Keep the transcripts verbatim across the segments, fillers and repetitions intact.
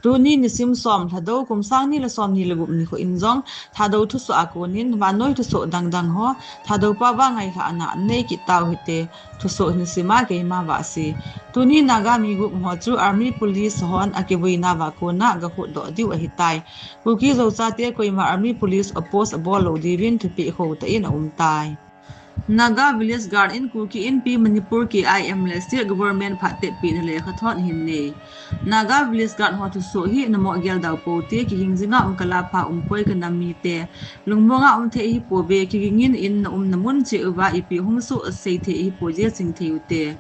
Tuni nisim som Thadou kum sang ni le som ni le gup nikho in jong Thadou thusoh a konin vannoi thusoh dangdang ho Thadou pao vang ngailhahna nei kit tau hite. Thusoh hin sima keima vahsi. Tuni Naga mi gup ho chu Army Police hon akivuina va kona gahut doh diu ahitai. Kuki Zo chate koima Army Police oppose abol lou diuvin thupeh khou tah in aum tai. Naga Village Guard in Kuki Inpi Manipur K I M le State Government phat tepina lekhathot hin nei. Naga Village Guard ho thusoh hi namo gel dau poute, kiging jinga um kalapha um poi kanam mite. Lungmonga um thei hi pouve, kigingin in na umna mun cheh uva ipi hung soh sei thei hi pouje ching thei ute.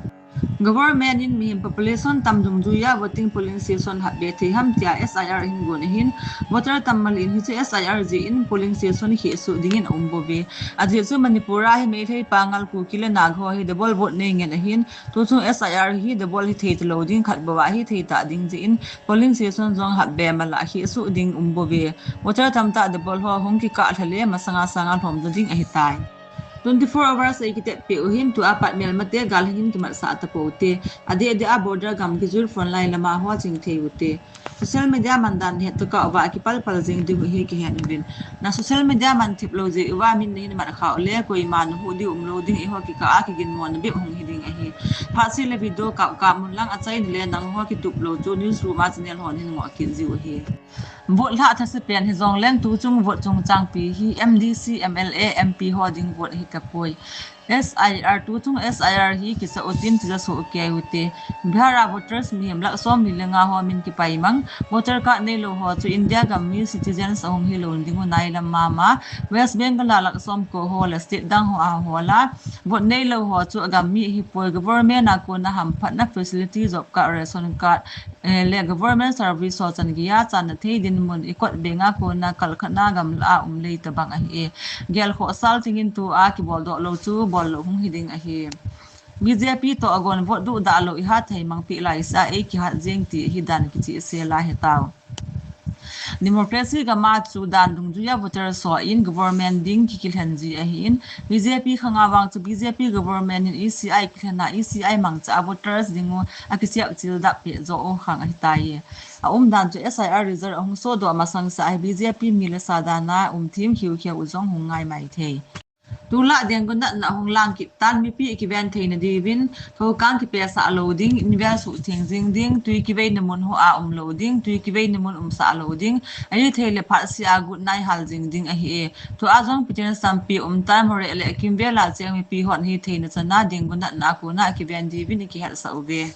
Government in mihem population tam dungjuiya voting polling station hapbe thei ham tia S I R hin gon ahin, voter tam mal in hiche S I R jeh in polling station khehsuh dingin aum bouve. Ajeh chu Manipur a hi Meitei, Pangal, Kuki le Naga ho hi double vote nei ngen ahin, tuchung S I R hi double hithei talou ding, khat bou a hithei ta ding jeh in polling station jong hapbe mal a khehsuh ding um bouve. Voter tamtah double ho hung kikah lha le masanga sanga lhom jo ding ahitai. Twenty four hours ei kitep peh u hin tua pat melmate gal hin kimatsah tapoute. Adeh deh a border gam kijuil front line lama ho ching thei ute. Social media man dan het tokah uva kipalpal jing ding u hi kihen uvin. Na social media man thip lou jeh uva min nahin mat khah ule koima nahuh diu umlou ding, eiho kikah a kiginmona bep hung hi ding ahi. Phatseh le video kap kap mun lang achaina le nangho kitup lou chu newsroom a channel hon hin ngoh kit jiu ahi. Vote lhah thase pen hijongleng tuchung vote chungchangpi hi M D C, M L A, M P ho ding vote hi tapoi. S I R, tuchung S I R hi kisa utin tija soh kei ute. Bihar a voters mihem lakh somli le nga ho min kipaimang. Voter card neilou ho chu India gam mi citizens ahung hilou ding u nailam mama. West Bengal a lakh somko ho le state dang ho a ho la. Vote neilou ho chu agam mi ahipoi, government a kona hamphatna facility, job card, ration card, eh, le government service ho chan geiya channa thei dinmun ikot benga kona kalkhatna gamla a um lei tabang ahi e. Gelkhoh sal chingin tua kibol doh lou chu bol lou hung hi ding ahi. B J P toh agon vote duhdah lou ihat thei mangpeh laisea ei kihat jeng ti hi dan kichehsel a hetau. Democracy gama chu dan dungjuiya voters ho in government ding kikilhen ji ahin, B J P khanga vang chu B J P government in E C I kilhena E C I mangcha a voters dingu akisiap chil dap peh jo u khang ahitai. Aumdan chu S I R result ahung sodoh masang sa ahi, B J P mi le sa dana umthim khiu khiu u jong hung ngai maithei. Tulai dengue natna hung lang kit tan mipi kiven theina diuvin, thokang kipehsah lou ding, invel suhtheng jing ding, tui kiveina mun hoa umlou ding, tui kiveina mun umsah lou ding, ahithei le phatseh a good night hal jing ding ahi e. Tua jong pitin sampi umtan, moreh le akimvel a cheng mipi hon hitheina chana dengue natna a kona kiven diuvin ikihetsah uve.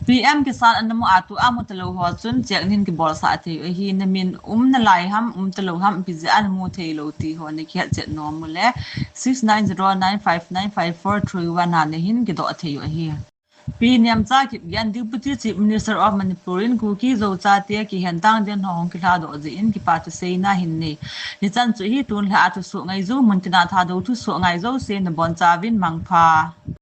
P M Kisan anamu a tua mu talou ho chun cheque nahin kibolsah thei u ahi, namin um nalai ham, um talou ham, ipi jeh a namu theilou ti ho nakihet chet nom ule six nine zero nine five nine five four three one a nahin kidoh thei u ahi. Pi Nemcha Kipgen, Deputy Chief Minister of Manipur in Kuki Zo chate kihen tang den ho hung kilhadoh jeh in kipa thuseina hin nei. Hichan chu hi tun lha a thusoh ngaiju, muntina Thadou thusoh ngai jouse nabonchauvin mangpha.